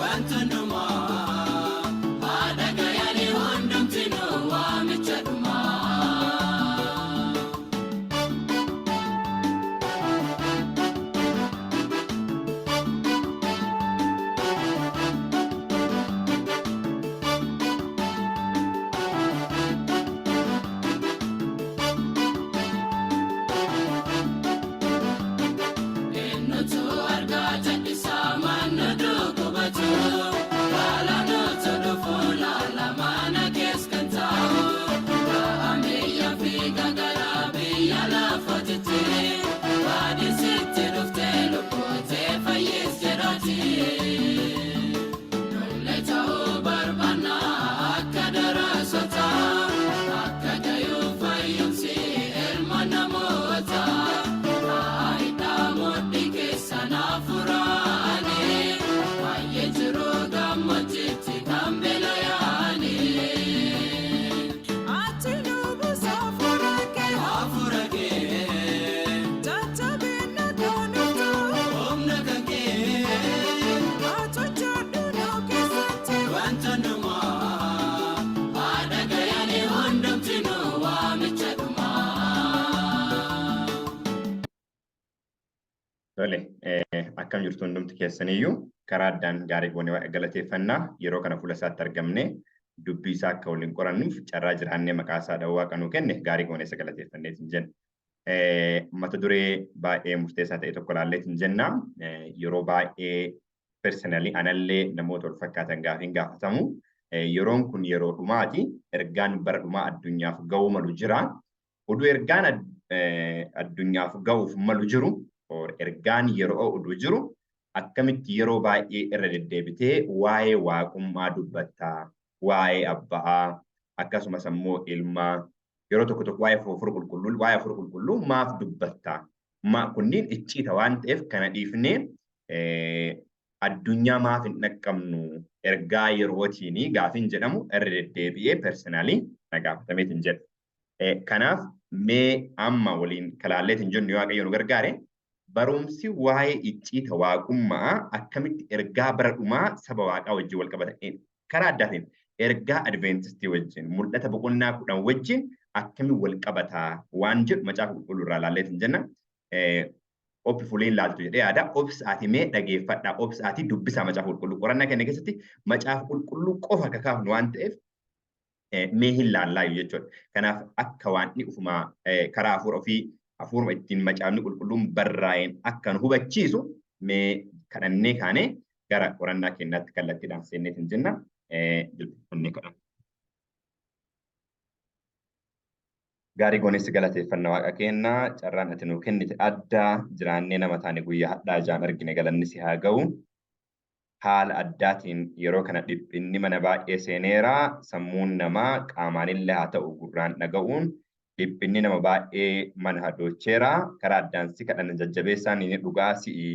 Wanta hundumaa haadha gayanii hundumtinuu waamicha dhumaa. Eenyutu argaa jal'isaa mannu dukkubatu baala nutu dhufu laala mana keessa kan taa'u biyya fi gagaraa biyya lafaatitti baadisitti dhuftee lubbuutee fayyis jedhaati. Lollee ta'uu barbaanna akka daraasota akka gayuu fayyumsi ilma namoota. Hidhaa mudhii keessa naafuraani baay'ee jiru gammojiitti kan beelayaani. Ati nu buusa hafuura kee. Hafuura kee. Jajjabina kaanuuf ta'u. Humna kan kee. Ati hojjedhu nu keessatti. Wanta hundumaa haadha gayanii hundumtinuu waamicha dhumaa. Tole, akkam jirtu hundumti keessaniyyuu? Karaa addaan gaarii goonee Waaqa galateeffannaa. Yeroo kana fuula isaatti argamne dubbii isaa akka waliin qorannuuf carraa jiraannee maqaa isaa dha'uu Waaqa nuu kenne gaarii goonee isa galateeffanneetiin jenna. Mata duree baay'ee murteessaa ta'e tokko ilaalleetiin jenna. Yeroo baay'ee personally anallee namoota wal fakkaatan gaafiin gaafatamu. Yeroon kun yeroo dhumaati. Ergaan bara dhumaa addunyaaf ga'uu malu jira. Oduu ergaan addunyaaf ga'uuf malu jiru, or ergaan yeroo oduu jiru, akkamitti yeroo baay'ee irra deddeebitee waa'ee waaqummaa dubbattaa, waa'ee abbaa, akkasumas ammoo ilmaa, yeroo tokko tokko waa'ee hafuura qulqulluu, waa'ee hafuura qulqulluu maaf dubbattaa? Kunniin icciita waan ta'eef kana dhiifnee addunyaa maaf hin dhaqqabnu ergaa yerootiin gaafiin jedhamu irra deddeebi'ee personally na gaafatameetiin jedha. Kanaaf mee amma waliin kalaalleetiin jennu, yoo Waaqayyo nu gargaare, barumsi waa'ee icciita waaqummaa akkamitti ergaa bara dhumaa saba waaqaa wajjin wal qabata? Karaa addaatiin ergaa Adventistii wajjin, Mul'ata boqonnaa 10 wajjin akkamiin wal qabataa waan jedhu Macaafa Qulqulluu irraa laalleetiin jenna. Oppi fuliin laaltu jedhee yaada. Obsaatii mee dhageeffadhaa. Obsaatii dubbisaa Macaafa Qulqulluu. Qorannaa keenya keessatti Macaafa Qulqulluu qofa akka kaafnu waan ta'eef mee hin laallaayu jechuudha. Kanaaf akka waan inni ufuma karaa hafuura ofii, hafuuruma ittiin Macaafni Qulqulluun barraa'een akka nu hubachiisu mee kadhannee kaanee gara qorannaa keenyaatti kallattiidhaan seenneetiin jenna. Jilbifannee kadhanna. Gaarii goonessi galateeffanna Waaqa keenya, carraan ati nuu kennite adda, jiraannee nama taane guyyaa hadhaa ijaan argine, galanni si haa ga'u. Haala addaatiin yeroo kana dhiphinni mana baay'ee seeneera. Sammuun namaa qaamaanillee haa ta'u gurraan dhaga'uun dhiphinni nama baay'ee mana hadoocheera. Karaa addaan si kadhanna, jajjabeessaan inni dhugaa si'i.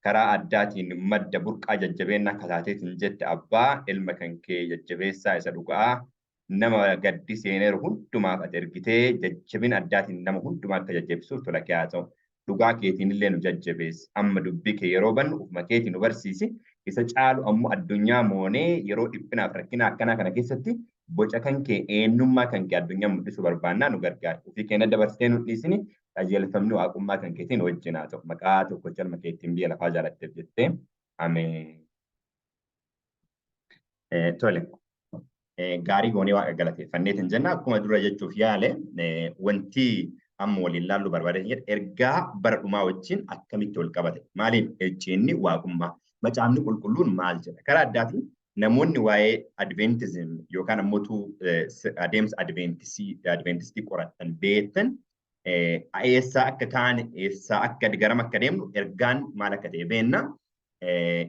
Karaa addaatiin madda burqaa jajjabeennaa akka taateetiin jette, abbaa ilma kan kee jajjabeessaa isa dhugaa nama gaddi seeneeru hundumaaf ati ergitee jajjabina addaatiin nama hundumaa akka jajjabeessuuf tola kee haa ta'u. Dhugaa keetiin illee nu jajjabeessi. Amma dubbii kee yeroo bannu ufuma keetiin nu barsiisi. Isa caalu ammoo addunyaa moonee yeroo dhiphinaaf rakkina akkanaa kana keessatti boca kan kee, eenyummaa kan kee addunyaa mul'isuu barbaannaa, nu gargaari. Ofii keenya dabarsitee nu dhiisini, qajeelfamni waaqummaa kan keetiin wajjin haa ta'u. Maqaa tokkocha ilma keettiin biyya lafaa jaalatteef jettee. Ameen. Tole. Gaarii goonee Waaqa galateeffanneetiin jenna. Akkuma dura jechuuf yaale, wanti amma waliin laallu barbaade jedhe ergaa bara dhumaa wajjin akkamitti wal qabate? Maaliif ejjeenni waaqummaa? Macaafni Qulqulluun maal jedha? Karaa addaatiin namoonni waa'ee Adventism yookaan ammoo adeemsa Adventistii qoratan beektan eessaa akka kaane, eessaa akka garam akka deemnu, ergaan maal akka ta'e beenna.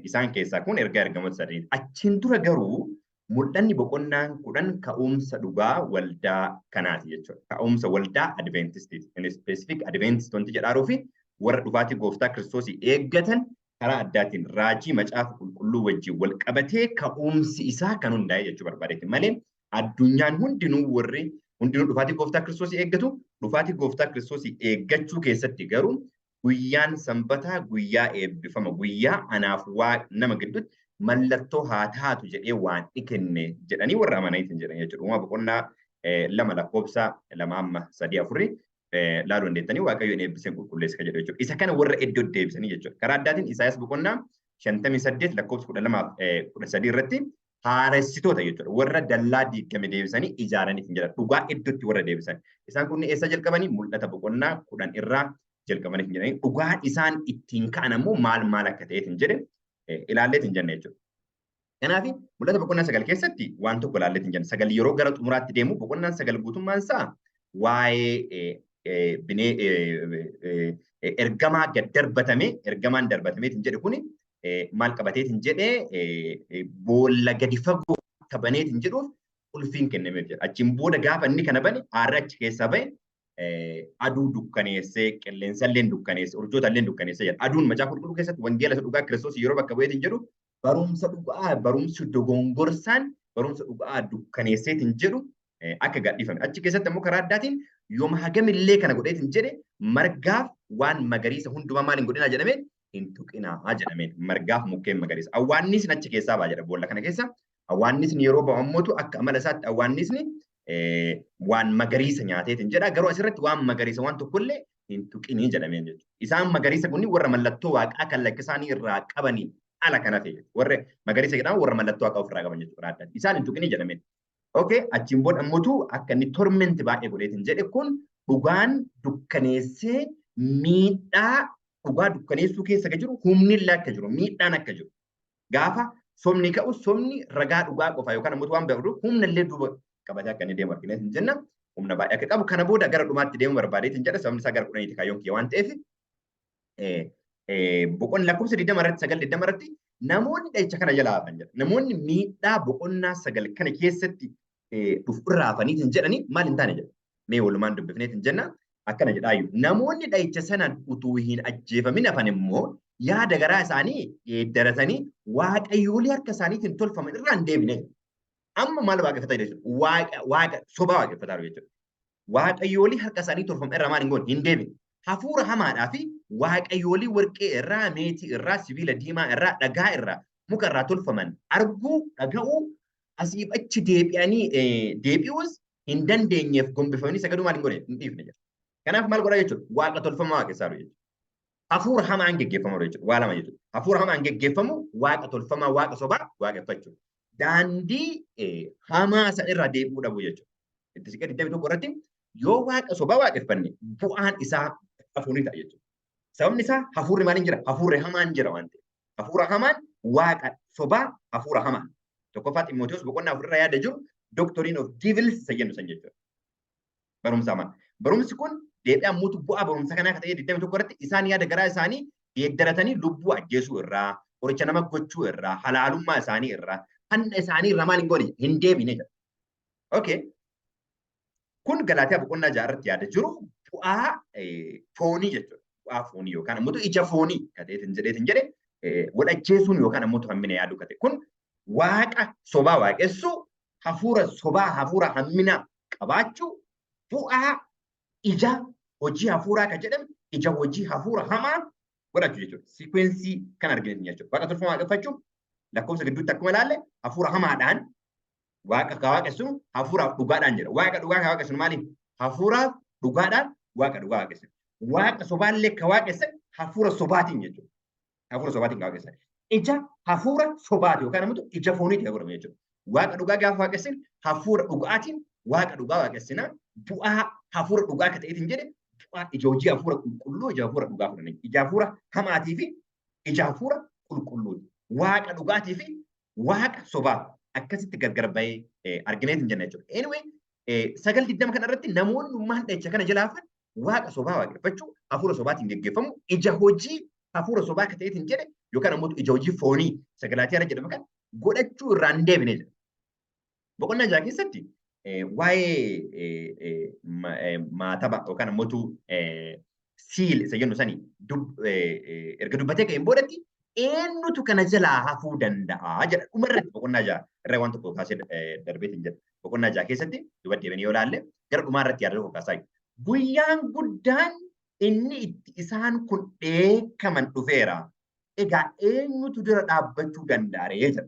Isaan keessaa kun ergaa ergamoota sadanii. Achiin dura garuu Mul'anni boqonnaan 10 ka'umsa dhugaa waldaa kanaati jechuudha. Ka'umsa waldaa Adventistiiti. Inni specific Adventist wanti jedhaaruu fi warra dhufaatii gooftaa Kiristoosii eeggatan karaa addaatiin raajii Macaafa Qulqulluu wajjin wal qabatee ka'umsi isaa kan hundaa'e jechuu barbaadeeti malee, addunyaan hundinuu, warri hundinuu dhufaatii gooftaa Kiristoosii eeggatu. Dhufaatii gooftaa Kiristoosii eeggachuu keessatti garuu Guyyaan sanbataa guyyaa eebbifama, guyyaa anaaf waa nama gidduutti mallattoo haa taatu jedhee waan kenne jedhanii warra amananiitiin jedhan jechuudha. Uumaa boqonnaa 2 lakkoofsa 2 amma 3 4 laaluu dandeettanii Waaqayyoon eebbisee qulqulleessa kan jedhu jechuudha. Isa kana warra iddoo deebisanii jechuudha. Karaa addaatiin Isaayyaas boqonnaa 58 lakkoofsa 12 13 irratti haaressitoota jechuudha. Warra dallaa diigame deebisanii ijaaraniif hin jedhan. Dhugaa iddootti warra deebisan. Isaan kun eessa jalqabanii? Mul'ata boqonnaa 10 irraa jalqabaniif hin jedhanii. Dhugaan isaan ittiin ka'an ammoo maal maal akka ta'eef hin jedhe ilaalleet hin jenne jechuudha. Kanaaf mul'ata boqonnaa 9 keessatti waan tokko ilaalleet hin jenne. 9 yeroo gara xumuraatti deemu boqonnaan 9 guutummaan isaa waa'ee binee ergamaa gad darbatame ergamaan darbatamee hin jedhe kuni maal qabateet hin jedhe boolla gadi fagoo akka baneet hin jedhuuf qulfiin kennameef jedha. Achiin booda gaafa inni kana bane aarri achi keessaa bahe aduu dukkaneessee qilleensa illee dukkaneessee urjoota illee dukkaneessee jedha. Aduun macaafa qulqulluu keessatti wangeela isa dhugaa Kiristoos yeroo bakka bu'eet hin jedhu barumsa dhugaa barumsi dogongorsaan barumsa dhugaa dukkaneesseet hin jedhu akka gadhiifame. Achi keessatti ammoo karaa addaatiin yooma hagamillee kana godheet hin jedhe margaaf waan magariisa hundumaa maal hin godhinaa jedhamee hin tuqinaa jedhameen margaaf mukkeen magariisa. Awwaannisni achi keessaa ba'a jedha boolla kana keessa. Awwaannisni yeroo ba'u ammootu akka amala isaatti awwaannisni waan magariisa nyaateetiin jedha. Garuu asirratti waan magariisa waan tokkollee hin tuqinii jedhameen jechuudha. Isaan magariisa kunni warra mallattoo waaqaa kan lakkisaanii irraa qabanii ala kana ta'e. Warra magariisa jedhamu warra mallattoo waaqaa ofirraa qaban jechuudha. Isaan hin tuqinii jedhameen. Okay, achiin booda ammootu akka inni tormenti baay'ee godheetiin jedhe kun dhugaan dukkaneessee miidhaa dhugaa dukkaneessuu keessa akka jiru humni illee akka jiru miidhaan akka jiru. Gaafa sobni ka'u sobni ragaa dhugaa qofa yookaan ammoo waan beeku humna illee duuba qabatee akka inni deemu argina hin jenna. Humna baay'ee akka qabu kana booda gara dhumaatti deemu barbaadeetiin jedha sababni isaa gara 10tti kaayyoon kiyya waan ta'eef boqonna lakkoofsa 20 irratti 9 20 irratti namoonni dha'icha kana jalaa hafan jedha. Namoonni miidhaa boqonnaa 9 kana keessatti dhufu irraa hafaniitiin jedhanii maal hin taane jedha. Mee walumaan dubbifneetiin jenna akkana jedhaayyuu. Namoonni dha'icha sanaan utuu hin ajjeefamin hafan immoo yaada garaa isaanii geeddaratanii waaqayyoolii harka isaaniitiin tolfaman irraa hin deebine. Amma maal waaqeffataa jiru jechuudha. Waaqa waaqa sobaa waaqeffataa jiru jechuudha. Waaqayyoolii harka isaanii tolfaman irraa maal hin goone hin deebine. Hafuura hamaadhaa fi waaqayyoolii warqee irraa, meetii irraa, sibiila diimaa irraa, dhagaa irraa, muka irraa tolfaman arguu, dhaga'uu, asiif achi deebi'anii deebi'uus hin dandeenyeef gombifamanii sagaduu maal hin goone hin dhiifne jedha. Kanaaf maal godhaa jechuudha? Waaqa tolfamaa waaqessaa jiru jechuudha. Hafuura hamaan geggeeffamu jechuudha. Waa lama jechuudha. Hafuura hamaan geggeeffamu waaqa tolfamaa waaqa sobaa waaqeffachuu. Daandii hamaa san irraa deebi'uu dhabuu jechuudha. Itti siqee 21 irratti yoo waaqa sobaa waaqeffanne bu'aan isaa hafuurri ta'a jechuudha. Sababni isaa hafuurri maaliin jira? Hafuurri hamaan jira waan ta'eef. Hafuura hamaan waaqa sobaa hafuura hamaan. Tokkoffaa Ximootiyoos boqonnaa 4 irra yaada jiru Doctrine of Devils isa jennu san jechuudha. Barumsa hamaa. Barumsi kun deebi'ee ammoo bu'aa barumsa kanaa akka ta'e 21 irratti isaan yaada garaa isaanii geeddaratanii lubbuu ajjeesuu irraa, qoricha nama gochuu irraa, halaalummaa isaanii irraa, hanna isaanii irraa maal hin goone hin deebine jedha. Okay. Kun Galaatiyaa boqonnaa 6 irratti yaada jiru bu'aa foonii jechuudha. Bu'aa foonii yookaan ammoo ija foonii kan ta'eetiin jedheetiin jedhe wal ajjeesuun yookaan ammoo hammina yaaduu kan ta'e. Kun waaqa sobaa waaqessuu, hafuura sobaa, hafuura hamminaa qabaachuu, bu'aa ija hojii hafuuraa kan jedhame ija hojii hafuura hamaa godhachuu jechuudha. Siikwensii kan arginu jechuudha. Waaqa tolfamaa waaqeffachuu lakkoofsa gidduutti akkuma ilaalle hafuura hamaadhaan waaqa ka waaqessinu hafuuraaf dhugaadhaan jedha. Waaqa dhugaa ka waaqessinu maaliif? Hafuuraaf dhugaadhaan waaqa dhugaa waaqessinu. Waaqa sobaallee ka waaqessan hafuura sobaatiin jechuudha. Hafuura sobaatiin ka waaqessan. Ija hafuura sobaati yookaan immoo ija fooniiti ka godhamu jechuudha. Waaqa dhugaa gaafa waaqessinu hafuura dhugaatiin waaqa dhugaa waaqessina. Bu'aa hafuura dhugaa ka ta'eetiin jedhe bu'aa ija hojii hafuura qulqulluu ija hafuura dhugaa fudhanii. Ija hafuura hamaatii fi ija hafuura qulqulluuti. Waaqa dhugaatii fi waaqa sobaa akkasitti gargar bahee argineetiin jenna jechuudha. Anyway, 9:20 kana irratti namoonni ummaan dha'icha kana jala hafan waaqa sobaa waaqeffachuu hafuura sobaatiin geggeeffamu ija hojii hafuura sobaa akka ta'eetiin jedhe yookaan ammoo ija hojii foonii sagalaatiyaa irra jedhamu kan godhachuu irraa hin deebine jedha. Boqonnaa 6 keessatti waa'ee maataba yookaan ammoo siil isa jennu sani erga dubbatee ka'een boodatti eenyutu kana jalaa hafuu danda'a jedha. Dhuma irratti boqonnaa 6 irra waan tokko kaasee darbeetiin jedha. Boqonnaa 6 keessatti duuba deebiin yoo ilaalle gara dhumaa irratti yaada tokko kaasaa jiru. Guyyaan guddaan Inni itti isaan kun dheekkaman dhufeera. Egaa eenyutu dura dhaabbachuu danda'a ree jedha.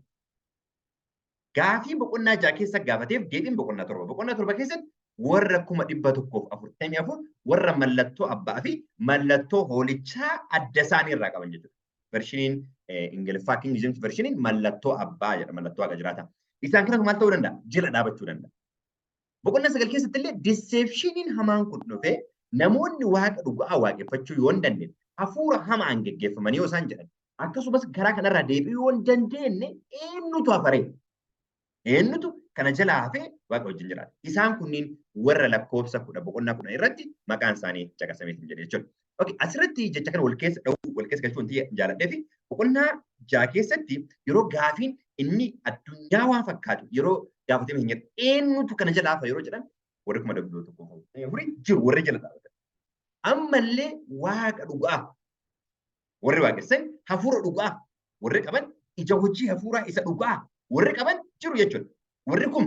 Gaafii boqonnaa 6 keessa gaafateef deebiin boqonnaa 7. Boqonnaa 7 keessatti warra 144,000 warra mallattoo abbaa fi mallattoo hoolichaa adda isaanii irraa qaban jechuudha. Vershiniin Ingiliffaa King James Vershiniin mallattoo abbaa jedha, mallattoo waaqa jiraata. Isaan kanatu maal ta'uu danda'a? Jila dhaabachuu danda'a. Boqonnaa 9 keessatti illee deceptioniin hamaan kun dhufee namoonni waaqa dhugaa waaqeffachuu yoo hin dandeenye, hafuura hamaan geggeeffamanii yoo isaan jedhan, akkasumas karaa kanarraa deebi'uu yoo hin dandeenye eenyutu hafaree? Eenyutu kana jalaa hafee waaqa wajjin jiraata? Isaan kunniin warra lakkoofsa 10 boqonnaa 10 irratti maqaan isaanii caqasamee hin jedhe jechuudha. Okay, asirratti jecha kana wal keessa dha'uu wal keessa galchuu wanti jaaladhee fi boqonnaa 6 keessatti yeroo gaafiin inni addunyaa waa fakkaatu yeroo gaafatame hin jedhu eenyutu kana jalaa hafa yeroo jedhan warri 144,000 jiru warri jala dhaabatan. Ammallee waaqa dhugaa warri waaqessan hafuura dhugaa warri qaban ija hojii hafuuraa isa dhugaa warri qaban jiru jechuudha. Warri kun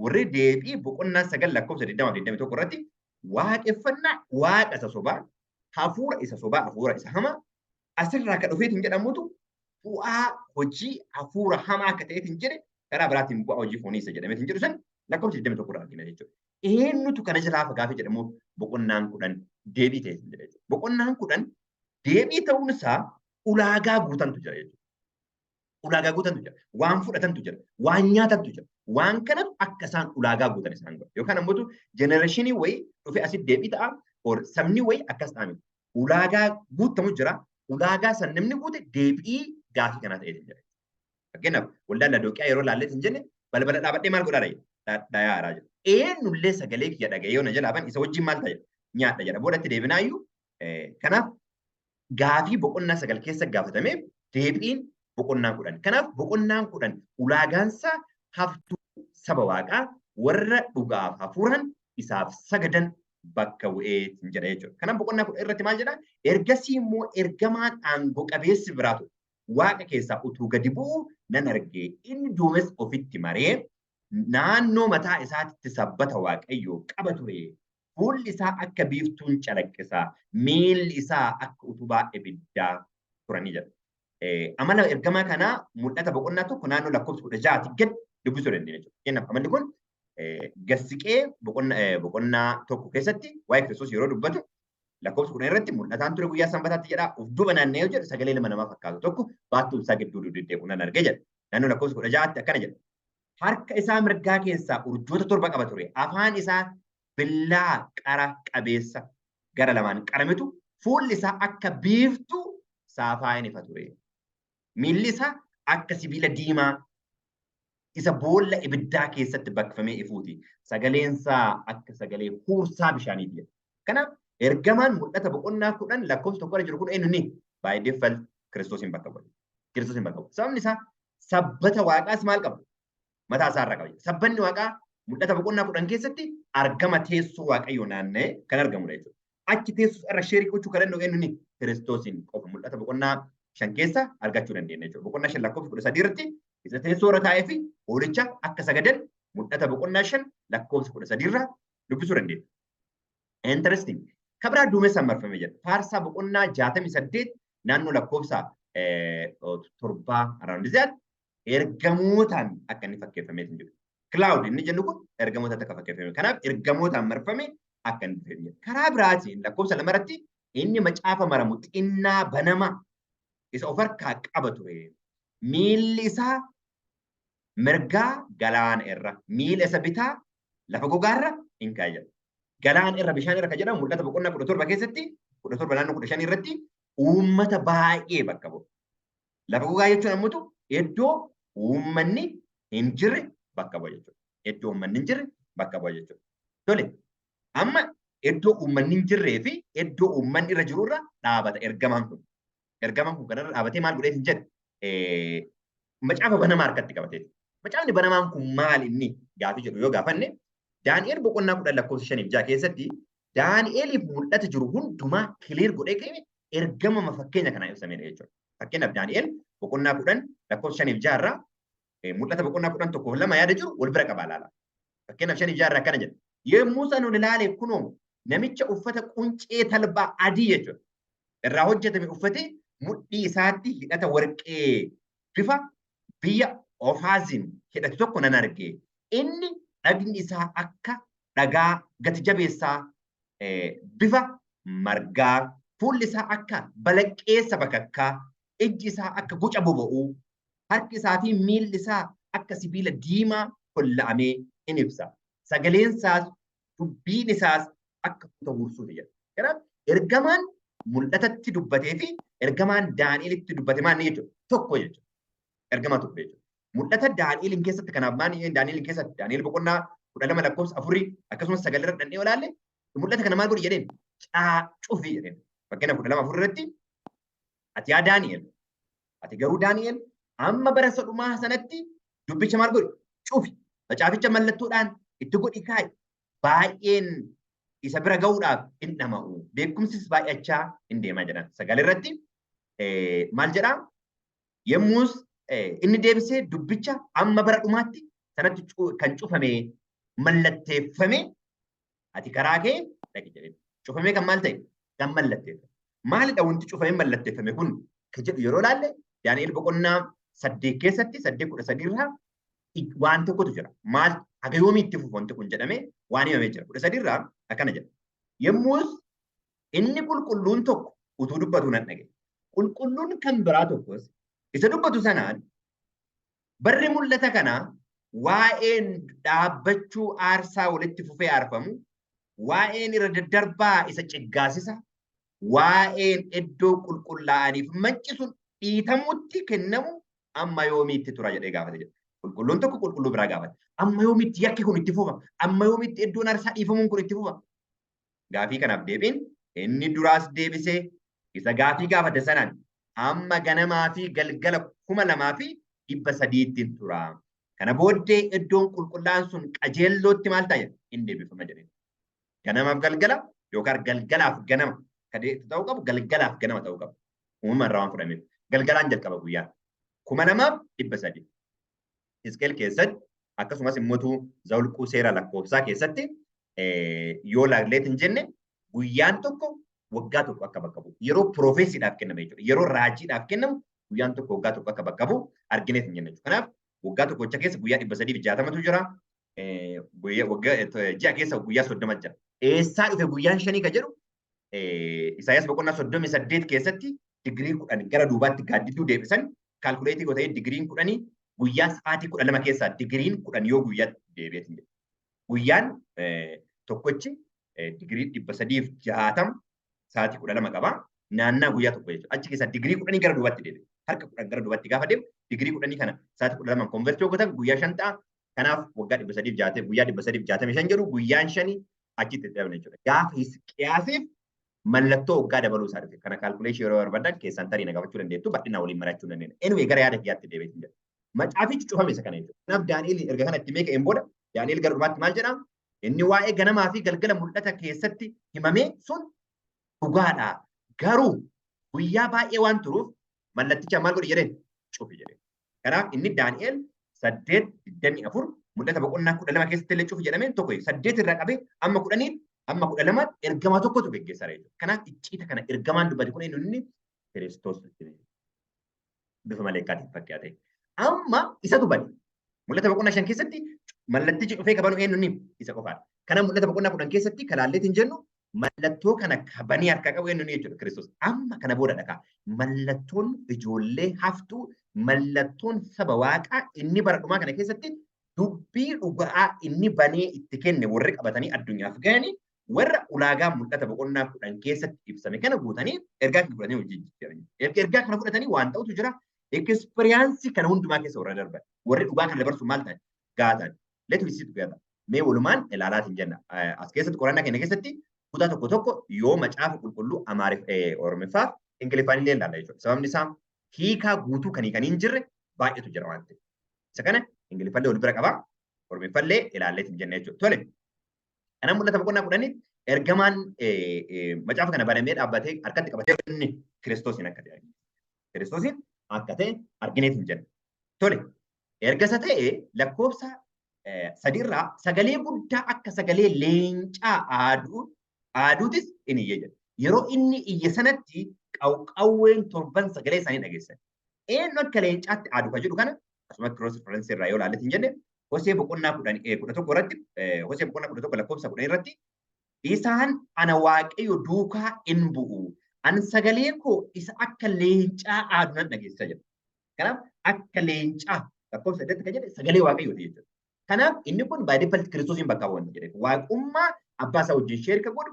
warri deebii boqonnaa 9 lakkoofsa 20 21 irratti waaqeffannaa waaqa isa sobaa hafuura isa sobaa hafuura isa hamaa asirraa akka dhufeetiin jedhamutu bu'aa hojii hafuura hamaa akka ta'eetiin jedhe karaa biraatiin bu'aa hojii foonii isa jedhameetiin jedhu san lakkoofsa 21 irraa argina jechuudha. Eenyutu kana jalaa hafa gaafa jedhamu boqonnaan 10 deebii ta'eetiin jedha jechuudha. Boqonnaan 10 deebii ta'uun isaa ulaagaa guutantu jira jechuudha. Ulaagaa guutantu jira. Waan fudhatantu jira. Waan nyaatantu jira. Waan kanatu akka isaan ulaagaa guutan isaan godha. Yookaan ammoo jenereeshinii wayii dhufee asitti deebii ta'a or sabni wayii akkas ta'a miti. Ulaagaa guutamu jira. Ulaagaa san namni guute deebii gaafii kanaa ta'eetiin jira. Fakkeenyaaf waldaa Ladooqiyaa yeroo laalleetiin jenne balbala dhaabadhee maal godhaa jedha? Dhadhayaaraa jedha. Eenyullee sagalee kiyya dhaga'ee yoo na jalaa ban isa wajjin maal ta'a jedha? Nyaadha jedha. Boodatti deebinaayyuu kanaaf gaafii boqonnaa 9 keessa gaafatameef deebiin boqonnaa 10. Kanaaf boqonnaan 10 ulaagaansaa haftuu saba waaqaa warra dhugaaf hafuuraan isaaf sagadan bakka bu'ee jedha jechuudha. Kanaaf boqonnaa 10 irratti maal jedha? Ergasii immoo ergamaan aangoo qabeessi biraatu waaqa keessaa utuu gadi bu'u nan arge. Inni duumessa ofitti maree naannoo mataa isaatitti sabbata Waaqayyoo qaba ture. Fuulli isaa akka biiftuun calaqqisa, miilli isaa akka utubaa ibiddaa turanii jedha. Amala ergamaa kanaa mul'ata boqonnaa 1 naannoo lakkoofsa 16 gad dubbisuu dandeenya jechuudha. Fakkeenyaaf amalli kun gassiqee boqonnaa 1 keessatti waa'ee Kiristoos yeroo dubbatu lakkoofsa 10 irratti mul'ataan ture guyyaa sanbataatti jedha. Of duuba naanna'ee jedhu sagalee ilma namaa fakkaatu tokko baattuu ibsaa gidduu deddeebi'u nan arge jedha. Naannoo lakkoofsa 16tti akkana jedha. Harka isaa mirgaa keessaa urjoota 7 qaba ture. Afaan isaa billaa qara qabeessa gara lamaan qarametu fuulli isaa akka biiftuu saafaa in ifa ture. Miilli isaa akka sibiila diimaa isa boolla ibiddaa keessatti baqfamee ifuuti. Sagaleen isaa akka sagalee huursaa bishaaniiti jedha. Kanaaf ergamaan mul'ata boqonnaa 10 lakkoofsa 1 irra jiru kun eenyu inni? By default Kiristoosiin bakka bu'a. Kiristoosiin bakka bu'a. Sababni isaa sabbata waaqaas maal qaba? Mataa isaa irraa qaba. Sabbanni waaqaa mul'ata boqonnaa 10 keessatti argama teessoo waaqayyoo naanna'ee kan argamudha jechuudha. Achi teessoo irra sheerii gochuu kan danda'u eenyu inni? Kiristoosiin qofa mul'ata boqonnaa 5 keessa argachuu dandeenya jechuudha. Boqonnaa 5 lakkoofsa 13 irratti isa teessoo irra taa'ee fi hoolicha akka sagadan mul'ata boqonnaa 5 lakkoofsa 13 irraa dubbisuu dandeenya. Interesting. Kabraa duumessaan marfamee jira. Faarsaa boqonnaa 68 naannoo lakkoofsa 7 around that ergamootaan akka inni fakkeeffamee hin jiru. Cloud inni jennu kun ergamootatti akka fakkeeffame. Kanaaf ergamootaan marfame akka inni dhufee jira. Karaa biraatiin lakkoofsa 2 irratti inni macaafa maramu xinnaa banama isa of harkaa qaba ture. Miilli isaa mirgaa galaana irra, miila isa bitaa lafa gogaarra in kaa'e jedha. Galaana irra bishaan irra kan jedhamu mul'ata boqonnaa 17 keessatti 17 naannoo 15 irratti uummata baay'ee bakka bu'a. Lafa gogaa jechuun ammoo iddoo uummanni hin jirre bakka bu'a jechuudha. Iddoo uummanni hin jirre bakka bu'a jechuudha. Tole, amma iddoo uummanni hin jirree fi iddoo uummanni irra jiru irra dhaabata ergamaan kun. Ergamaan kun kanarra dhaabatee maal godhee hin jedhe? Macaafa banamaa harkatti qabateeti. Macaafni banamaan kun maal inni gaafii jedhu yoo gaafanne Daani'el boqonnaa 10 lakkoofsa 5 6 keessatti Daani'eliif mul'ata jiru hundumaa kiliir godhee ka'e ergama fakkeenya kanaa ibsamedha jechuudha. Fakkeenyaaf Daani'el boqonnaa 10 lakkoofsa 5 6 irraa mul'ata boqonnaa 10 1 2 yaada jiru wal bira qabaa ilaala. Fakkeenyaaf 5 6 irraa akkana jedha. Yommuu sana ol ilaale kunoo Namicha uffata quncee talbaa adii jechuudha irraa hojjetame uffatee mudhii isaatti hidhata warqee bifa biyya Ofaaziin hidhatu tokko nan arge. Inni dhagni isaa akka dhagaa gati jabeessaa bifa margaa, fuulli isaa akka balaqqeessa bakakkaa, ijji isaa akka guca boba'uu, harki isaa fi miilli isaa akka sibiila diimaa holla'amee in ibsa. Sagaleen isaas dubbiin isaas akka tuuta huursuuti jedha. Kanaaf ergamaan mul'atatti dubbatee fi ergamaan Daani'elitti dubbate maal jechuudha? Tokko jechuudha. Ergamaa tokko jechuudha. Mul'ata Daani'eliin keessatti, kanaaf maal Daani'eliin keessatti, Daani'el boqonnaa 12 lakkoofsa 4 akkasumas 9 irra dhandhee olaalle, mul'ata kana maal godhi jedheen? Cufi jedheen. Fakkeenya 12:4 irratti, "Ati yaa Daani'el, ati garuu Daani'el, amma bara dhumaa sanatti dubbicha maal godhi? Cufi. Macaaficha mallattoodhaan itti godhi kaa'i. Baay'een isa bira ga'uudhaaf hin dhama'u. Beekumsis baay'achaa hin deema" jedhan. 9 irratti maal jedhaa? Yommus inni deebisee, "Dubbicha amma bara dhumaatti sanatti kan cufame mallatteeffame, ati karaa kee dhaqi" jedheen. Cufamee kan maal ta'e? Kan mallatteeffame. Maalidha wanti cufamee mallatteeffame kun kan jedhu yeroo ilaalle, Daani'el boqonnaa 8 keessatti, 8:13 irraa waan tokkotu jira. Maal, haga yoomii itti fufu wanti kun jedhamee waan himamee jira. 13 irraa akkana jedha. "Yommus inni qulqulluun tokko utuu dubbatu nan dhage. Qulqulluun kan biraa tokkos isa dubbatu sanaan, 'Barri mul'ata kanaa, waa'een dhaabbachuu aarsaa walitti fufee aarfamu, waa'een irra daddarbaa isa ciggaasisa, waa'een iddoo qulqullaa'aniif macci sun dhiitamuutti kennamu amma yoomiitti tura?' jedhee gaafate" jedha. Qulqulluun tokko qulqulluu biraa gaafate. Amma yoomiitti yakki kun itti fufa? Amma yoomiitti iddoon aarsaa dhiifamuun kun itti fufa? Gaafii kanaaf deebiin, inni duraas deebisee isa gaafii gaafate sanaan, "Amma ganamaa fi galgala 2300tti tura. Kana booddee iddoon qulqullaa'an sun qajeellootti maal ta'a? Hin deebifama" jedheen. Ganamaaf galgala yookaan galgalaaf ganama kan ta'uu qabu, galgalaaf ganama ta'uu qaba. Uumama irraa waan fudhameef. Galgalaan jalqaba guyyaan. 2300. Hisqeel keessatti, akkasumas immoo Zawulquu seera lakkoofsaa keessatti yoo laalleet hin jenne, guyyaan tokko waggaa tokko akka bakka bu'u. Yeroo prophecyidhaaf kenname jechuudha. Yeroo raajiidhaaf kennamu guyyaan tokko waggaa tokko akka bakka bu'u argineet hin jenne jechuudha. Kanaaf waggaa tokkocha keessa guyyaa 360tu jira. Ji'a keessa guyyaa 30 jira. Eessaa dhufe guyyaan shanii ka jedhu, Isaayyaas boqonnaa 38 keessatti digirii 10 gara duubaatti gaaddidduu deebisan calculate godhee, digiriin 10 guyyaa sa'aatii 12 keessaa digiriin 10 yoo guyyaatti deebi'eetiin jedhu. Guyyaan tokkochi digirii 360 sa'aatii 12 qaba. Naannaa guyyaa tokko jechuudha. Achi keessaa digirii 10 gara duubaatti deebi'e. Harka 10 gara duubaatti gaafa deemu, digirii 10 kana sa'aatii 12 convert yoo gootan guyyaa 5 ta'a. Kanaaf waggaa 360, guyyaa 365 jedhu, guyyaan 5 achitti dabale jechuudha. Gaafa Hisqiyaasiif mallattoo waggaa dabaluu isaa dhufe. Kana calculation yeroo barbaadan keessaan tarii na gaafachuu dandeettu, bal'inaan waliin mari'achuu dandeenya. Anyway, gara yaada kiyyaatti deebi'ee jira. Macaafichi cufame isa kana jechuudha. Kanaaf Daani'el erga kana itti meeqa'een booda, Daani'el gara dhumaatti maal jedhaa? "Inni waa'ee ganamaa fi galgala mul'ata keessatti himame sun dhugaadha. Garuu guyyaa baay'ee waan turuuf mallatticha maal godhi jedheen? Cufi" jedheen. Kanaaf inni Daani'el 8:24, mul'ata boqonnaa 12 keessatti illee cufi jedhameen tokko, 8 irraa qabee amma 10, amma 12tti ergamaa tokkotu geggeessaa jechuudha. Kanaaf icciita kana ergamaan dubbate kun eenyu inni? Kiristoos bifa maleekkaatiin fakkaate. Amma isatu bane. Mul'ata boqonnaa 5 keessatti mallattichi dhufee kabanu eenyu inni? Isa qofaadha. Kana mul'ata boqonnaa 10 keessatti kalaalleetiin jennu, mallattoo kana kabanii harkaa qabu eenyu inni jechuudha? Kiristoos. Amma kana booda dhakaa. Mallattoon ijoollee haftuu, mallattoon saba Waaqaa inni bara dhumaa kana keessatti dubbii dhugaa inni banee itti kenne, warri qabatanii addunyaaf gahanii, warra ulaagaa mul'ata boqonnaa 10 keessatti ibsame kana guutanii ergaa kana fudhatanii hojii jijjiiran. Ergaa kana fudhatanii waan ta'utu jira. Experience kana hundumaa keessa warra darban. Warri dhugaa kana dabarsu maal ta'an? Gaatan. Let we see together. Mee walumaan ilaalaatiin jenna. As keessatti qorannaa keenya keessatti kutaa tokko tokko yoo Macaafa Qulqulluu Amaariff, Oromiffaaf Ingiliffaan illee ilaalla jechuudha. Sababni isaa hiikaa guutuu kan hiikanii hin jirre baay'eetu jira waan ta'eef. Isa kana Ingiliffallee wal bira qabaa, Oromiffallee ilaalleetiin jenna jechuudha. Tole. Kana mul'ata boqonnaa 10 ergamaan macaafa kana banamee dhaabbatee harkatti qabatee inni Kiristoosiin akka ta'e argina. Kiristoosiin akka ta'e argineet hin jenna. Tole. Erga isa ta'e, lakkoofsa 3rraa, "Sagalee guddaa akka sagalee leencaa aaduu Aaduutis in iyye jedha. Yeroo inni iyye sanatti qawqawween torban sagalee isaanii dhageessan. Eenyu akka leencaatti aadu kan jedhu kana asuma cross reference irraa yoo ilaalle hin jenne, Hosee boqonnaa 11 irratti, Hosee boqonnaa 11 lakkoofsa 10 irratti, "Isaan ana Waaqayyo duukaa in bu'u. An sagalee koo isa akka leencaa aadu nan dhageessisa" jedha. Kanaaf akka leencaa lakkoofsa 8 kan jedhe sagalee Waaqayyooti jechuudha. Kanaaf inni kun by default Kiristoosiin bakka bu'a jedhe. Waaqummaa abbaa isaa wajjin share kan godhu,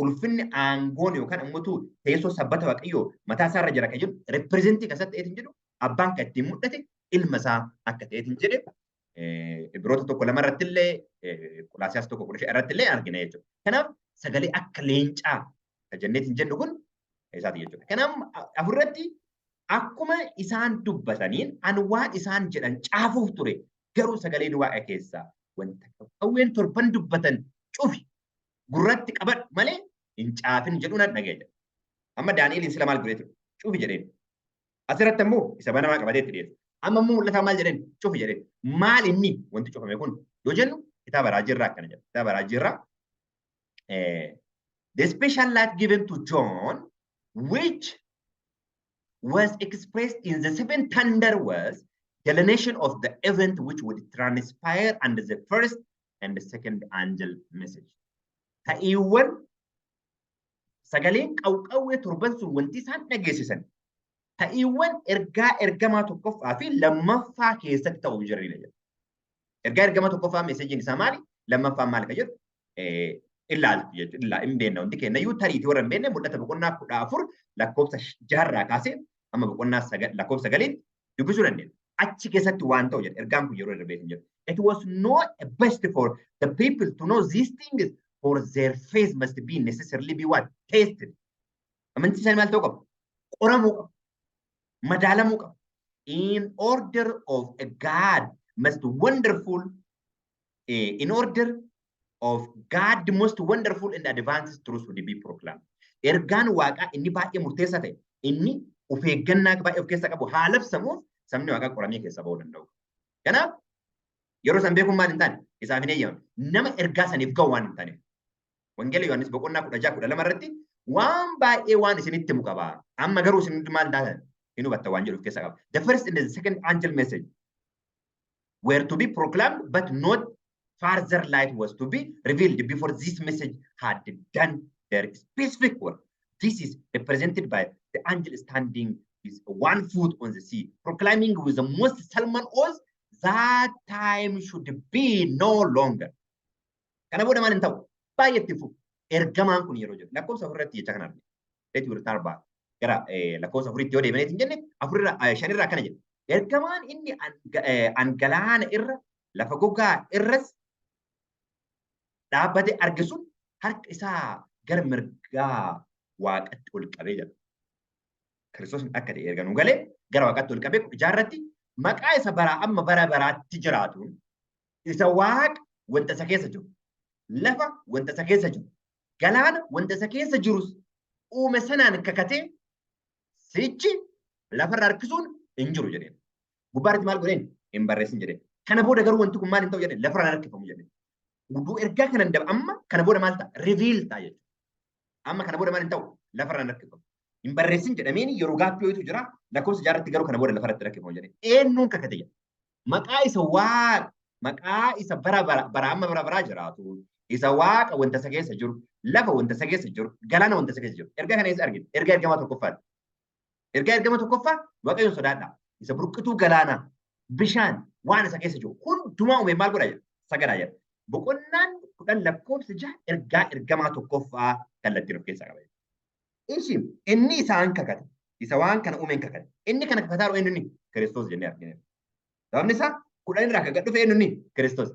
ulfinni aangoon yookaan immoo teessoo sabbata Waaqayyoo mataa isaa irra jira kan jedhu represent kan isa ta'eetiin jedhu, abbaan kan ittiin mul'ate ilma isaa akka ta'eetiin jedhe Ibroota 1:2 irratti illee, Qolaasiyaas 1:15 irratti illee argina jechuudha. Kanaaf sagalee akka leencaa kan jenneetiin jennu kun isaati jechuudha. Kanaaf afurratti akkuma isaan dubbataniin an waan isaan jedhan caafuuf ture, garuu sagaleen Waaqa keessaa, "Wanta qawween torban dubbatan cufi, gurratti qabadhu malee hin caafin" jedhu nan dhaga'e jedha. Amma Daani'eliin sila maal godhee ture? Cufi jedheen. Asirratti ammoo isa banamaa qabatee itti dhiyeessa. Amma immoo mul'ataa maal jedheen? Cufi jedheen. Maal inni wanti cufame kun yoo jennu, kitaaba raajiirraa akkana jedha. Kitaaba raajiirraa, the special light given to John which was expressed in the seven thunder was delineation of the event which would transpire under the first and the second angel message. Ta'iiwwan sagaleen qawqawwee torban sun wanti isaan dhageessisan ta'iiwwan ergaa ergamaa tokkoffaa fi lammaffaa keessatti ta'uu jiranidha jedha. Ergaa ergamaa tokkoffaa messageiin isaa maali? Lammaffaan maali kan jedhu ilaaltu jechuudha. Illaa hin beekna hundi keenya iyyuu. Tariitii warra hin beekne Mul'ata boqonnaa 14 lakkoofsa jaharraa kaasee amma boqonnaa lakkoofsa 9tti dubbisuu dandeenya. Achi keessatti waan ta'u jedha. Ergaan kun yeroo darbee hin jedhu. It was not best for the people to know these things, for their faith must be necessarily be what? Tested. Amantii isaanii maal ta'uu qaba? Qoramuu qaba. Madaalamuu qaba. In order of God the most wonderful and advanced truth would be proclaimed. Ergaan Waaqaa inni baay'ee murteessaa ta'e, inni of eeggannaa baay'ee of keessaa qabu haa labsamuuf, sabni Waaqaa qoramee keessa ba'uu danda'u. Kanaaf yeroo san beekuun maal hin taane, isaaf hin eeyyamame. Nama ergaa saniif ga'u waan hin taaneef. Wangeela Yohaannis boqonnaa 16 12 irratti waan baay'ee waan isinitti himu qaba. Amma garuu isin hundi maal taatan, hin hubatta waan jedhu of keessaa qaba. The first and the second angel message were to be proclaimed, but not further light was to be revealed before this message had done their specific work. This is represented by the angel standing with one foot on the sea, proclaiming with the most solemn oath that time should be no longer. Kana booda maal hin ta'u? Baay'ee itti fufu. Ergamaan kun yeroo jedhu lakkoofsa afurratti jecha kana argina. Let we return back. Gara lakkoofsa afuritti yoo deebineet hin jenne, afurra shanirraa akkana jedha. Ergamaan inni an galaana irra, lafa gogaa irras dhaabbate arge sun harka isaa gara mirgaa Waaqatti ol qabee jedha. Kiristoos akka ta'e erga nu galee gara Waaqatti ol qabee ijaarratti, maqaa isa baraa amma bara baraatti jiraatuun, isa Waaqa wanta isa keessa jiru, lafa wanta isa keessa jiru, galaana wanta isa keessa jirus uume sanaan kakatee, sichi lafarra harkisuun hin jiru jedheen. Gubbaarratti maal godheen? Hin barreessin jedheen. Kana booda garuu wanti kun maal hin ta'u jedheen? Lafarra harkifamu jedheen. Gudduu ergaa kana amma kana booda maal ta'a? Reveal ta'a jechuudha. Amma kana booda maal hin ta'u? Lafarra harkifamu. Hin barreessin jedhameen yeroo gaaffii wayitu jira. Lakkoofsa jaarratti garuu kana booda lafarratti harkifamu jedheen. Eenyuun kakate jedha? Maqaa isa Waaqa, maqaa isa bara bara bara amma bara baraa jiraatu, isa Waaqa wanta isa keessa jiru, lafa wanta isa keessa jiru, galaana wanta isa keessa jiru. Ergaa kana eessa argina? Ergaa ergamaa tokkoffaati. Ergaa ergama tokkoffaa, Waaqayyoon sodaadhaa. Isa burqituu galaanaa, bishaan, waan isa keessa jiru hundumaa uume maal godha jedha? Sagadaa jedha. Boqonnaan 10 lakkoofsa 6 ergaa ergamaa tokkoffaa kallattiin of keessaa qaba. Ishi inni isaan kakate, isa waan kana uumeen kakate. Inni kana kakataa jiru eenyu inni? Kiristoos jennee argina. Sababni isaa 10 irraa kan dhufe eenyu inni? Kiristoos.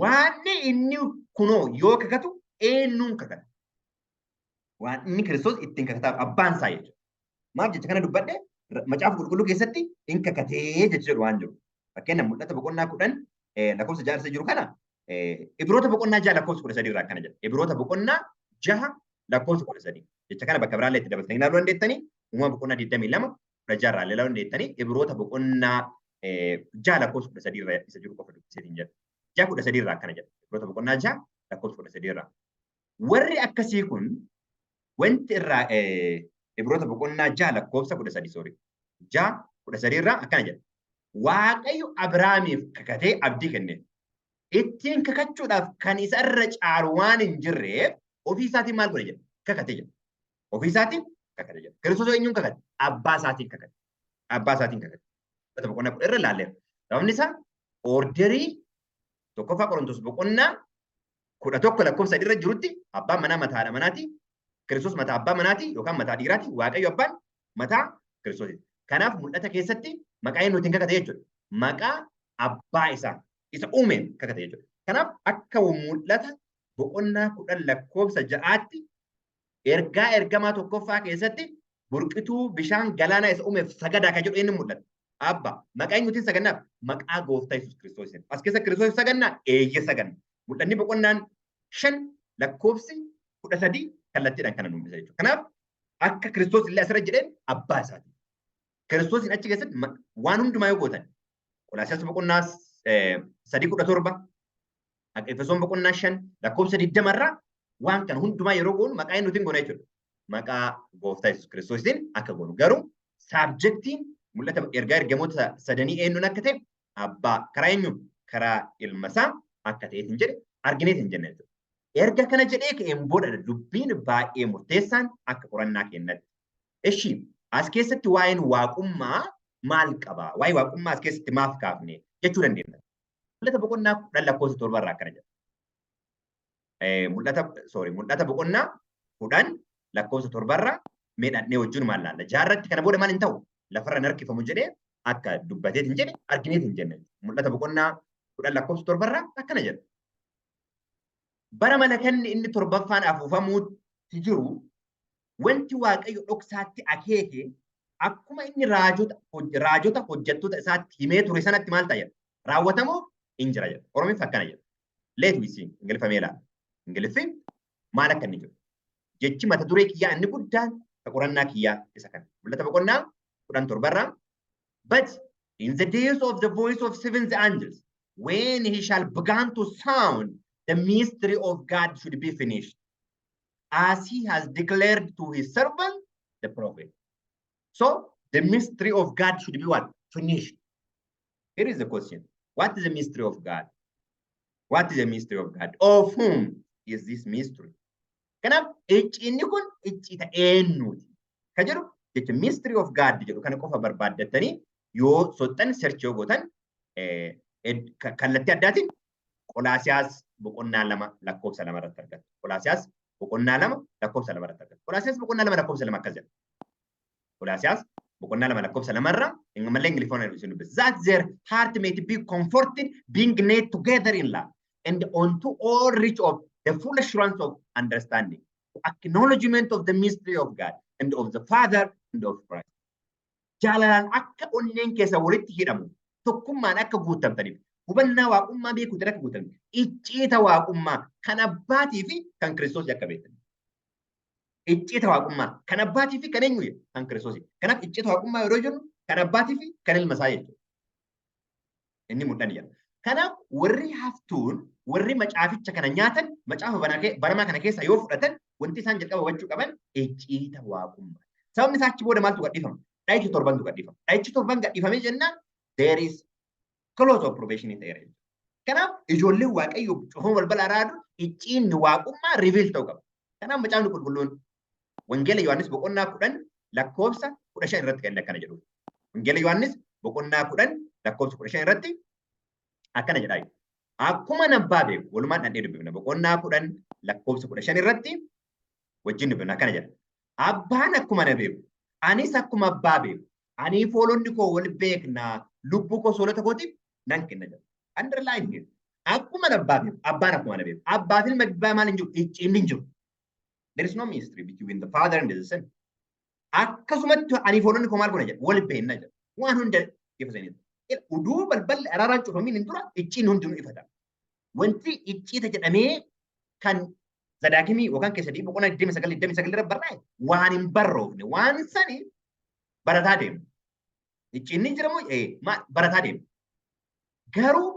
Waanni inni kunoo yoo kakatu eenyuun kakata? Waan inni Kiristoos ittiin kakataa abbaan isaa jechuudha. Maaf jecha kana dubbadhe? Macaafa Qulqulluu keessatti in kakatee jecha jedhu waan jiru. Fakkeenyaaf Mul'ata boqonnaa 10 lakkoofsa 6 jiru kana, Ibroota boqonnaa 6 lakkoofsa 13 irraa akkana jedha. Ibroota boqonnaa 6 lakkoofsa 13. Jecha kana bakka biraallee itti dabaltanii ilaaluu dandeettanii, Uumama boqonnaa 22 16 irraa ilaaluu dandeettanii, Ibroota boqonnaa 6 lakkoofsa 13 irra isa jiru qofa dubbiseetiin jedha. 6 13 irraa akkana jedha. Ibroota boqonnaa 6 lakkoofsa 13 irraa. Warri akkasii kun wanti irraa Ibroota boqonnaa 6 lakkoofsa 13, sorry, 6:13 irraa akkana jedha. Waaqayyo Abrahaamiif kakatee abdii kenne. Ittiin kakachuudhaaf kan isa irra caalu waan hin jirreef ofii isaatiin maal godhe jedha? Kakate jedha. Ofii isaatiin kakate jedha. Kiristoos eenyuun kakate? Abbaa isaatiin kakate. Abbaa isaatiin kakate. Mul'ata boqonnaa 10 irra ilaalleera. Sababni isaa orderii 1ffaa Qorontos boqonnaa 11 lakkoofsa 3 irra jirutti abbaan manaa mataa haadha manaati. Kiristoos mataa abbaa manaati yookaan mataa dhiiraati. Waaqayyo abbaan mataa Kiristoosiiti. Kanaaf mul'ata keessatti maqaa eenyuutiin kakate jechuudha? Maqaa abbaa isaa isa uumeen kakate jechuudha. Kanaaf akka mul'ata boqonnaa 10 lakkoofsa 6tti ergaa ergamaa tokkoffaa keessatti burqituu bishaan galaanaa isa uumeef sagadaa kan jedhu eenyu mul'ata? Abba. Maqaa eenyuutiin sagannaaf? Maqaa gooftaa Yesuus Kiristoosiin. As keessa Kiristoos sagannaa? Eeyyee saganna. Mul'anni boqonnaan 5 lakkoofsi 13 kallattiidhaan kana mul'isa jechuudha. Kanaaf akka Kiristoos illee asirra jedheen abbaa isaati. Kiristoosiin achi keessatti waan hundumaa yoo gootan, Qolaasiyaas boqonnaa 3:17, akka Efesoon boqonnaa 5 lakkoofsa 20 irraa, waan kana hundumaa yeroo goonu maqaa eenyuutiin goona jechuudha? Maqaa gooftaa Yesuus Kiristoosiin akka goonu. Garuu subjectiin mul'ata ergaa ergamoota sadanii eenyuun akka ta'e, abbaa karaa eenyu? Karaa ilma isaa akka ta'eetiin jedhe argineetiin jenne jechuudha. Erga kana jedhee ka'een booda dubbiin baay'ee murteessaan akka qorannaa kennatti. Eshi, as keessatti waa'een waaqummaa maal qaba? Waa'ee waaqummaa as keessatti maaf kaafne jechuu dandeenya. Mul'ata boqonnaa 10 lakkoofsa 7 irraa akkana jedha. Mul'ata, sorry, mul'ata boqonnaa 10 lakkoofsa 7 irraa mee dhaqnee wajjin maal laalla? Jaarratti kana booda maal hin ta'u? Lafarra hin harkifamu jedhee akka dubbateetiin jedhe argineetiin jenne. Mul'ata boqonnaa 10 lakkoofsa 7 irraa akkana jedha. Bara malakanni inni torbaffaan afuufamuutti jiru wanti Waaqayyo dhoksaatti akeeke akkuma inni raajota hojjettoota isaatti himee ture sanatti maal ta'a jedha? Raawwatamuuf hin jira jedha. Oromiffa akkana jedha. Let we see. Ingiliffa mee ilaala. Ingiliffi maal akka inni jedhu? Jechi mata duree kiyyaa inni guddaan ka qorannaa kiyyaa isa kana. Mul'ata boqonnaa 10:7rraa. But in the days of the voice of seventh angels, when he shall begin to sound, the mystery of God should be finished, as he has declared to his servant, the prophet. So the mystery of God should be what? Finished. Here is the question. What is the mystery of God? What is the mystery of God? Of whom is this mystery? Kanaaf icciinni kun icciita eenyuuti? Ka jedhu jecha mystery of God jedhu kana qofa barbaaddatanii yoo soxxan, search yoo gootan, kallattii addaatiin Qolaasiyaas boqonnaa 2 lakkoofsa 2 irratti argattu. Qolaasiyaas boqonnaa 2 lakkoofsa 2 irratti argattu. Qolaasiyaas boqonnaa 2 lakkoofsa 2 akkas jedha. Qolaasiyaas boqonnaa 2 lakkoofsa 2 irraa mallee Ingiliffaan isin dubbisa. That their heart may be comforted, being knit together in love, and unto all reach of the full assurance of understanding, acknowledgement of the mystery of God and of the Father and of Christ. Jaalalaan akka onneen keessa walitti hidhamu, tokkummaan akka guutamtaniif, hubannaa waaqummaa beekuutiin akka guutamtaniif, icciita waaqummaa kan abbaatii fi kan Kiristoos akka beektan. Icciita waaqummaa kan abbaatii fi kan eenyu? Kan Kiristoos. Kanaaf icciita waaqummaa yeroo jennu kan abbaatii fi kan ilma isaa jechuudha. Inni mul'an jedha. Kanaaf warri haftuun, warri macaaficha kana nyaatan, macaafa banamaa kana keessa yoo fudhatan, wanti isaan jalqaba hubachuu qaban icciita waaqummaa. Sababni isaa achi booda maaltu gadhiifama? Dha'ichi torbantu gadhiifama. Dha'ichi torban gadhiifamee jennaan there is close of probation ta'eera jechuudha. Kanaaf ijoolleen Waaqayyoo cufama balbala araadu icciinni waaqummaa reveal ta'uu qaba. Kanaaf macaafni qulqulluun Wangeela Yohaannis boqonnaa 10 lakkoofsa 15 irratti kan inni akkana jedhu. Wangeela Yohaannis boqonnaa 10 lakkoofsa 15 irratti akkana jedhaa. Akkuma abbaa beeku, walumaan dhandhee dubbifna. Boqonnaa 10 lakkoofsa 15 irratti wajjin dubbifna, akkana jedha. Abbaan akkuma na beeku, anis akkuma abbaa beeku. Anii fi hoolonni koo wal beekna, lubbuu koo hoolota kootiif nan kenna jedha. Underline here. Akkuma abbaa beeku, abbaan akkuma na beeku. Abbaa fi ilma gidduu maal hin jiru? Icciinni hin jiru. There is no mystery between the father and the son. Akkasumatti ani fi hoolonni koo maal goona jedha? Wal beekna jedha. Waan hunda ifa saniidha. Uduu balballi araaraan cufamiin hin dura icciin hundinuu ifata. Wanti icciita jedhamee kan Zadaakimii yookaan keessatti boqonnaa 29 29 irra barraa'e waan hin barroofne, waan sani barataa deemu. Icciinni jiramu barataa deemu. Garuu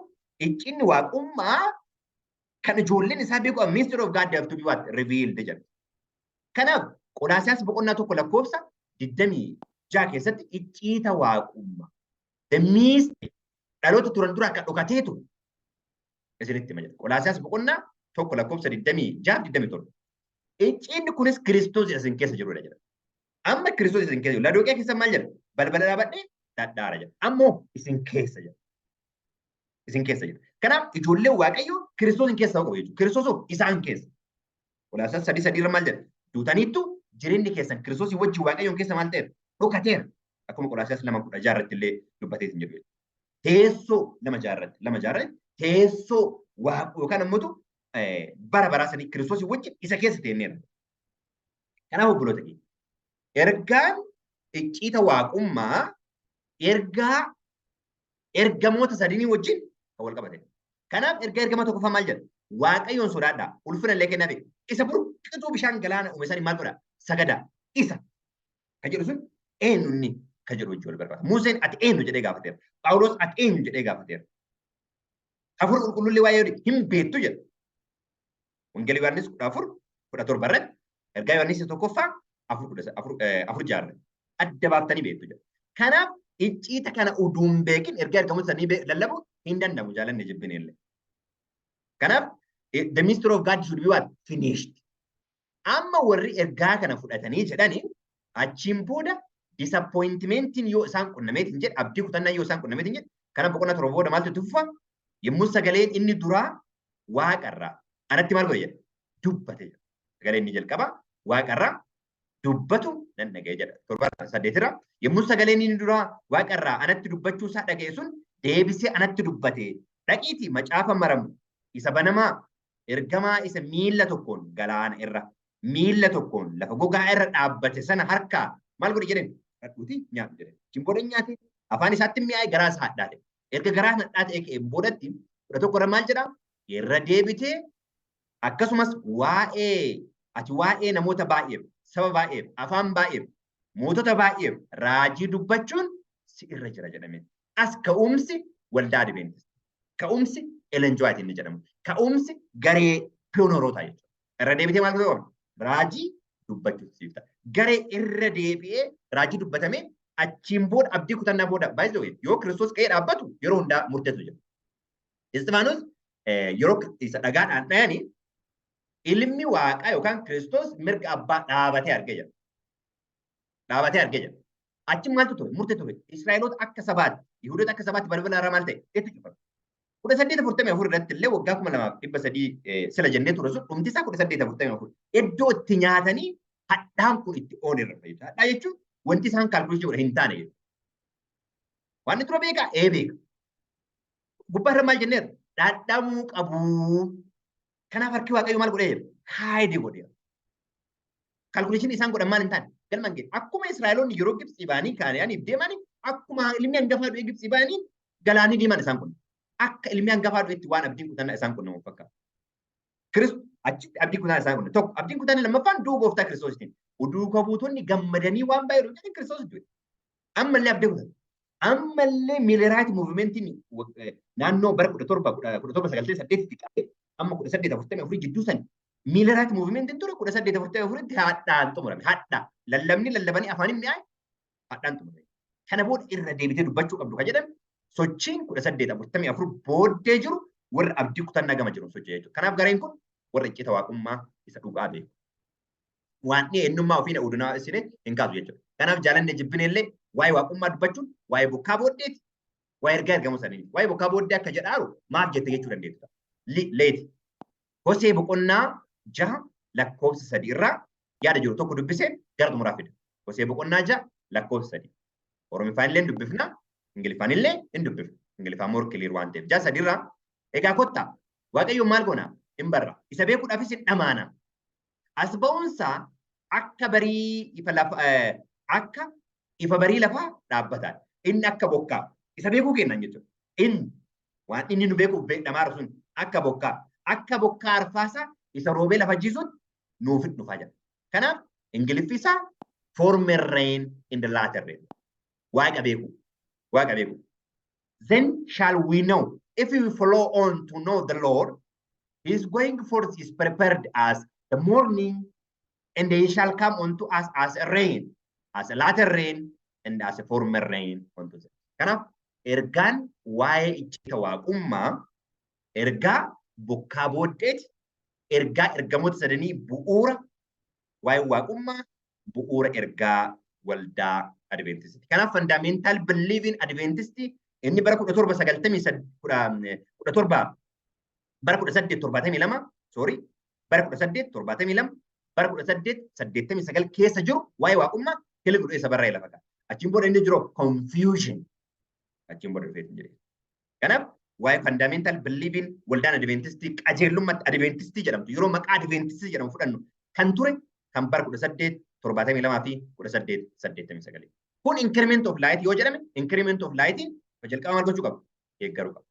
icciinni waaqummaa Kan ijoolleen isaa beeku, mystery of God have to be what? Revealed jedha. Kanaaf Qolaasiyaas boqonnaa 1 lakkoofsa 26 keessatti icciita waaqummaa. The mystery dhaloota turan dura akka dhokatee ture isinitti hima jedha. Qolaasiyaas boqonnaa 1 lakkoofsa 26 27. Icciinni kunis Kiristoos isin keessa jirudha jedha. Amma Kiristoos isin keessa jiru. Ladoqiyaa keessa maal jedha? Balbala dhaabadhee dhadhaara jedha. Ammoo isin keessa jedha. Isin keessa jira. Kanaaf ijoolleen Waaqayyoo Kiristoosin keessa ta'uu qabu jechuudha. Kiristoos isaan keessa. Qolaasiyaas 3:3 irra maal jedha? Duutaniittu, jireenyi keessan Kiristoosii wajjin Waaqayyoon keessa maal ta'eera? Dhokateera. Akkuma Qolaasiyaas 2:16 irratti illee dubbatee hin jedhu. Teessoo 2:6 irratti, 2:6 irratti teessoo Waaqa yookaan ammoo bara baraa sanii Kiristoosii wajjin isa keessa teenneera. Kanaaf obboloota keenya, ergaan icciita waaqummaa ergaa ergamoota sadinii wajjin kan wal qabate. Kanaaf ergaa ergama tokkoffaa maal jedha? Waaqayyoon sodaadhaa, ulfina illee kennaafi. Isa burqituu bishaan galaana uume sanii maal godhaa? Sagadaa. Isa kan jedhu sun eenyu inni kan jedhu wajjin wal barbaada. Museen ati eenyu jedhee gaafateera. Phaawulos ati eenyu jedhee gaafateera. Hafuura qulqulluullee waa'ee hin beektu jedha. Wangeela Yohaannis 14:17 irratti, ergaa Yohaannis tokkoffaa 4:16 irratti adda baaftanii beektu jedha. Kanaaf icciita kana uduu hin beekin ergaa ergamoota sanii lallabuun hin danda'amu, jaalanne jibbine illee. Kanaaf the mystery of God should be what? Finished. Amma warri ergaa kana fudhatanii jedhani achiin booda disappointmentiin yoo isaan qunnameetiin jedhe, abdii kutannaa yoo isaan qunnameetiin jedhe, kana boqonnaa 7 booda maaltu itti fufa? Yommuu sagaleen inni duraa waaqarraa anatti maal godhe jedha? Dubbate jedha. Sagaleen inni jalqaba waaqarraa dubbatu nan dhaga'e jedha. 7 8 irra yommuu sagaleen inni duraa waaqarraa anatti dubbachuu isaa dhaga'e sun deebisee anatti dubbate. Dhaqiitii macaafa maramu isa banamaa ergamaa isa miilla tokkoon galaana irra, miilla tokkoon lafa gogaa irra dhaabbate sana harkaa maal godhe jedheen? Fudhadhuutii nyaadhu jedheen. Achiin booda nyaate, afaan isaatti mi'aaye, garaa isaa hadhaate. Erga garaa hadhaa ta'e ka'een boodatti 11 irra maal jedhaa? Irra deebitee akkasumas waa'ee ati waa'ee namoota baay'eef, saba baay'eef, afaan baay'eef, mootota baay'eef raajii dubbachuun si irra jira jedhame. As ka'umsi waldaa Adiveentistii. Ka'umsi Ellen White inni jedhamu. Ka'umsi garee piyoonerootaa jechuudha. Irra deebitee maal godhuu qabda? Raajii dubbachuuf siif ta'a. Garee irra deebi'ee raajii dubbatamee achiin booda abdii kutannaa booda, by the way, yoo Kiristoos ka'ee dhaabbatu yeroo hundaa murteessu jira. Isxifaanos yeroo isa dhagaadhaan dhayanii ilmi Waaqaa yookaan Kiristoos mirga abbaa dhaabatee argee jira. Dhaabatee argee jira. Achi maaltu ture? Murtee ture. Israa'eloota akka sabaatti, Yihudoota akka sabaatti balbala irraa maal ta'e? Itti cufame. 1844 irratti illee waggaa 2300 sila jennee ture sun dhumti isaa 1844. Iddoo itti nyaatanii hadhaan kun itti oon irra fayyadu. Hadhaa jechuun wanti isaan calculation godhan hin taane jechuudha. Waan inni dura beekaa? Ee, beeka. Gubbaa irra maal jenneerra? Dhadhamuu qabu. Kanaaf harki Waaqayyoo maal godhee jira? Hide godheera. Calculation isaan godhan maal hin taane? Galma hin geenye. Akkuma Israa'eloonni yeroo Gibxii ba'anii Kaanaaniif deemanii, akkuma ilmi hangafaa du'ee Gibxii ba'anii galaanii deeman isaan kun. Akka ilmi hangafaa du'etti waan abdiin kutannaa isaan qunnamu fakkaata. Kiristo achitti abdii kutannaa isaan qunnamu. Tokko abdiin kutannaa, lammaffaan du'uu gooftaa Kiristoositiin. Duuka buutonni gammadanii waan baay'ee jedhan Kiristoos du'e. Ammallee abdii kutatan. Ammallee Millerite movementiin naannoo bara 1798tti qabee amma 1844 jidduu san Millerite movementiin ture, 1844tti hadhaan xumurame. Hadhaa. Lallabni lallabanii afaaniin mi'aaye hadhaan xumurame. Kana booda irra deebitee dubbachuu qabdu kan jedhame sochiin 1844 booddee jiru warra abdii kutannaa gama jiru socho'ee jechuudha. Kanaaf gareen kun warra iccita waaqummaa isa dhugaa beeku. Waan dhi'ee eenyummaa ofii udunaa isine hin kaasu jechuudha. Kanaaf jaalanne jibbine illee waa'ee waaqummaa dubbachuun waa'ee bokkaa booddeeti. Waa'ee ergaa ergamu sanii. Waa'ee bokkaa booddee akka jedhaaru maaf jette jechuu dandeettu. Leeti. Hosee boqonnaa 6 lakkoofsa 3 irraa yaada jiru tokko dubbisee gara xumuraa fida. Hosee boqonnaa 6 lakkoofsa 3. Oromiffaan illee dubbifna, Ingiliffaan illee hin dubbifna. Ingiliffaan more clear waan ta'eef. 6:3 irraa, egaa kottaa Waaqayyo maal goona? Hin barra. Isa beekuudhaafis hin dhamaana. As ba'uunsaa akka barii ifa lafa, akka ifa barii lafaa dhaabbataadha. Inni akka bokkaa isa beekuu kennan jechuudha. Inni waan inni nu beekuuf dhamaaru sun akka bokkaa arfaasaa isa roobee lafa jiisutti nuuf dhufaa jira. Kanaaf Ingiliffi isaa former rain in the latter rain. Waaqa beeku. Waaqa beeku. Then shall we know if we follow on to know the Lord. His going forth is prepared as the morning, and he shall come unto us as a rain, as a latter rain, and as a former rain unto them. Kanaaf ergaan waa'ee iccita waaqummaa ergaa bokkaa booddeeti, ergaa ergamoota sadanii bu'uura waa'ee waaqummaa bu'uura ergaa waldaa Adventistiiti. Kanaaf fundamental believing Adventistii inni bara 1790, 17, bara 1872, sorry, bara 1872, bara 1889 keessa jiru waa'ee waaqummaa kili godhee isa barraa'ee lafa kaa'e. Achiin booda inni jiru confusion achiin booda dhufeetu jire. Kanaaf waa'ee fundamental believing waldaan Adventistii qajeelummaatti Adventistii jedhamtu, yeroo maqaa Adventistii jedhamu fudhannu, kan ture kan bara 1872 fi 1889. Kun increment of light yoo jedhame, increment of lightiin jalqaba maal gochuu qabu? Deeggaruu qabu.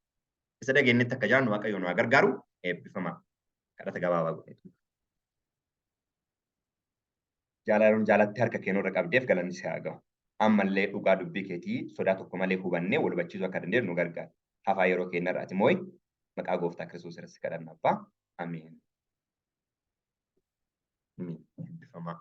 Isa dhageenyetti akka jiraannu Waaqayyo nu haa gargaaru. Eebbifamaa. Kadhata gabaabaa godheetu. Jaalaluun jaalatti harka kee nurra qabdeef galanni si haa gahu. Ammallee dhugaa dubbii keetii sodaa tokko malee hubannee wal hubachiisuu akka dandeenyu nu gargaara. Hafaa yeroo keenyarraati moo'i, maqaa gooftaa Kiristoos irratti kadhanna abbaa. Ameen. Eebbifamaa.